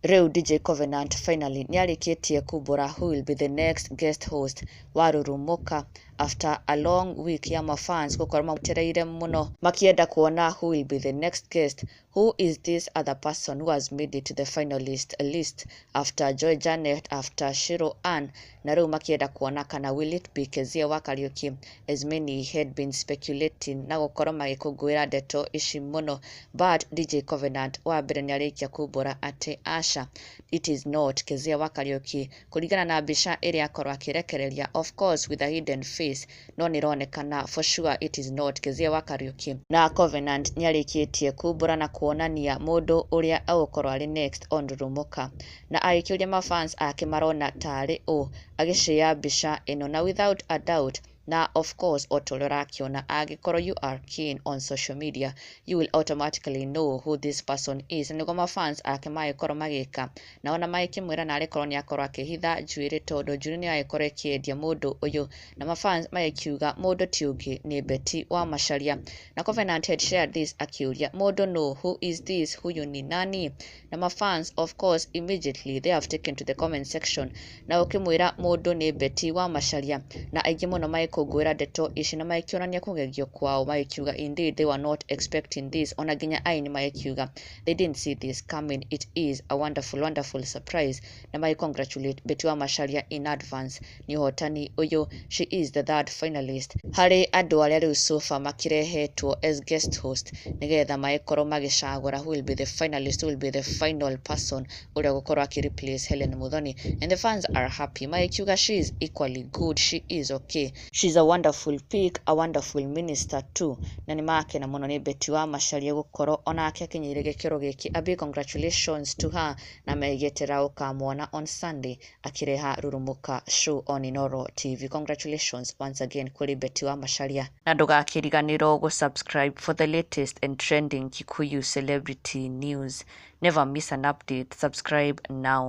Rĩu DJ Covenant finally nĩarĩkĩtie kumbũra who will be the next guest host wa Rurumuka after a long week ya mafans gũkorwo metereire mũno makĩenda kuona who will be the next guest. Who is this other person who has made it to the finalist list after Joy Janet, after Shiro Ann? Na rĩu makĩenda kuona kana will it be Kezia wa Kariuki, as many had been speculating na gũkorwo magĩkũngũĩra ndeto ici mũno. But DJ Covenant wa mbere nĩarĩkia kumbũra atĩ aca, it is not Kezia wa Kariuki, kũringana na mbica ĩrĩa akorwo akĩrekereria, of course with a hidden face, no nĩronekana for sure it is not Kezia wa Kariuki. Na Covenant nĩarĩkĩtie kumbũra na kuonania mũndũ ũrĩa egũkorwo arĩ next on Rurumuka, na agĩkĩũria mafans ake marona tarĩ ũ agĩshare mbica ĩno, na without a doubt, na of course o ta ũrĩa ũrakĩona, angĩkorwo you are keen on social media, you will automatically know who this person is. Nĩguo mafans ake magĩkorwo magĩka na ona magĩkĩmwĩra narĩ korwo nĩ akorwo akĩhitha njuĩrĩ, tondũ njuĩrĩ nĩ yagĩkorwo ĩkĩendia mũndũ ũyũ, na mafans magĩkiuga mũndũ ti ũngĩ nĩ Betty wa Macharia. Na Covenant had shared this akĩũria mũndũ no, who is this, huyu ni nani? Na mafans, of course, immediately they have taken to the comment section na ũkĩmwĩra mũndũ nĩ Betty wa Macharia, na aingĩ mũno magĩkũngũĩra ndeto ici na magĩkĩonania kũgegio kwao, magĩkiuga indeed they were not expecting this. Ona nginya aini magĩkiuga they didn't see this coming, it is a wonderful, wonderful surprise, na magĩ congratulate Betty wa Macharia in advance nĩ ũhotani ũyũ. She is the third finalist harĩ andũ arĩa rĩu so far makĩrehetwo as guest host nĩgetha magĩkorwo magĩcagũra who will be the finalist, who will be the final person ũrĩa ũgũkorwo akĩ replace Helen Muthoni. And the fans are happy, magĩkiuga she is equally good, she is okay, she's a wonderful pick, a wonderful minister too. Na nĩ makena mũno nĩ Betty wa Macharia gũkorwo onake akinyĩire gĩkĩro gĩkĩ. A big congratulations to her, na megĩetera gũkamwona on Sunday akĩreha Rurumuka show on Inoro TV. Congratulations once again kũrĩ Betty wa Macharia, na ndũgakĩriganĩrwo gũ-subscribe for the latest and trending Kikuyu celebrity news. Never miss an update. Subscribe now.